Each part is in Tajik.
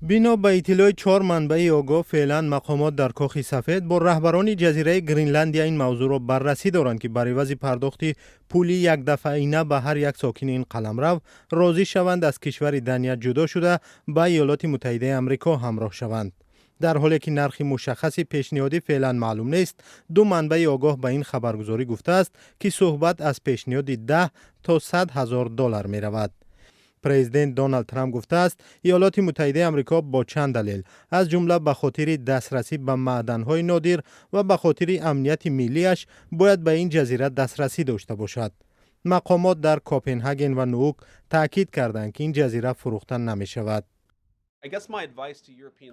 Бино ба иттилои чор манбаи огоҳ, феълан мақомот дар Кохи Сафед бо раҳбарони ҷазираи Гринландия ин мавзӯъро баррасӣ доранд, ки бар ивази пардохти пули якдафъаина ба ҳар як сокини ин қаламрав розӣ шаванд аз кишвари Дания ҷудо шуда, ба Иёлоти Муттаҳидаи Амрико ҳамроҳ шаванд. Дар ҳоле ки нархи мушаххаси пешниҳодӣ феълан маълум нест, ду манбаи огоҳ ба ин хабаргузорӣ гуфтааст, ки суҳбат аз пешниҳоди 10 то 100 ҳазор доллар меравад. Президент Доналд Трамп гуфтааст, Иёлоти Муттаҳидаи Амрико бо чанд далел, аз ҷумла ба хотири дастрасӣ ба маъданҳои нодир ва ба хотири амнияти миллиаш, бояд ба ин ҷазира дастрасӣ дошта бошад. Мақомот дар Копенҳаген ва Нуук таъкид карданд, ки ин ҷазира фурӯхта намешавад.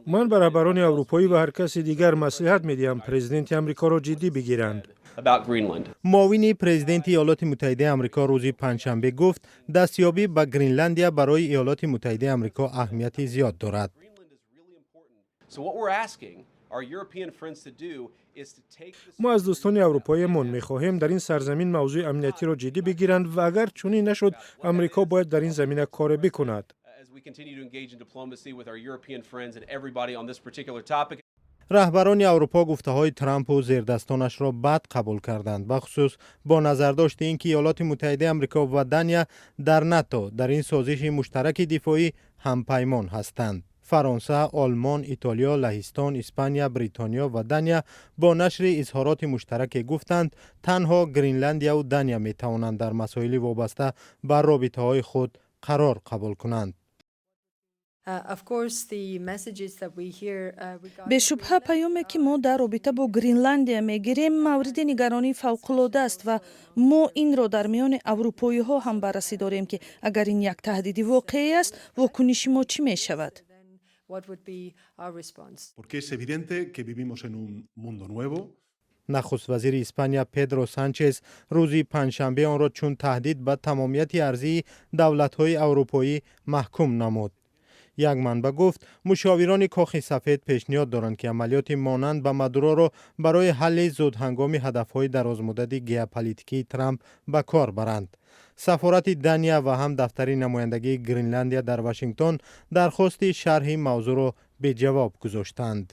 Ман ба раҳбарони аврупоӣ ва ҳар каси дигар маслиҳат медиҳам президенти Амрикоро ҷиддӣ бигиранд. About Greenland. Муовини президенти Иёлоти Муттаҳидаи Амрико рӯзи панҷшанбе гуфт, дастёбӣ ба Гринландия барои Иёлоти Муттаҳидаи Амрико аҳамияти зиёд дорад. So what we're asking our European friends to do is to take this Мо аз дӯстони аврупоиямон мехоҳем дар ин сарзамин мавзӯи амниятиро ҷиддӣ бигиранд ва агар чунин нашуд, Амрико бояд дар ин замина коре бикунад. as we continue to engage in diplomacy with our European friends and everybody on this particular topic. Раҳбарони Аврупо гуфтаҳои Трампу зердастонашро бад қабул карданд, бахусус бо назардошти ин ки Иёлоти Муттаҳидаи Амрико ва Дания дар НАТО, дар ин созиши муштараки дифоӣ, ҳампаймон ҳастанд. Фаронса, Олмон, Итолиё, Лаҳистон, Испания, Бритониё ва Дания бо нашри изҳороти муштараке гуфтанд, танҳо Гринландияву Дания метавонанд дар масоили вобаста ба робитаҳои худ қарор қабул кунанд. Бешубҳа, паёме, ки мо дар робита бо Гринландия мегирем, мавриди нигаронии фавқулода аст ва мо инро дар миёни аврупоиҳо ҳам баррасӣ дорем, ки агар ин як таҳдиди воқеӣ аст, вокуниши мо чӣ мешавад. Porque es evidente que vivimos en un mundo nuevo. Нахуст вазири Испания Педро Санчес рӯзи панҷшанбе онро чун таҳдид ба тамомияти арзии давлатҳои аврупоӣ маҳкум намуд. Як манбаъ гуфт, мушовирони Кохи Сафед пешниҳод доранд, ки амалиёти монанд ба Мадуроро барои ҳалли зудҳангоми ҳадафҳои дарозмуддати геополитикии Трамп ба кор баранд. Сафорати Дания ва ҳам дафтари намояндагии Гринландия дар Вашингтон дархости шарҳи мавзӯъро беҷавоб гузоштанд.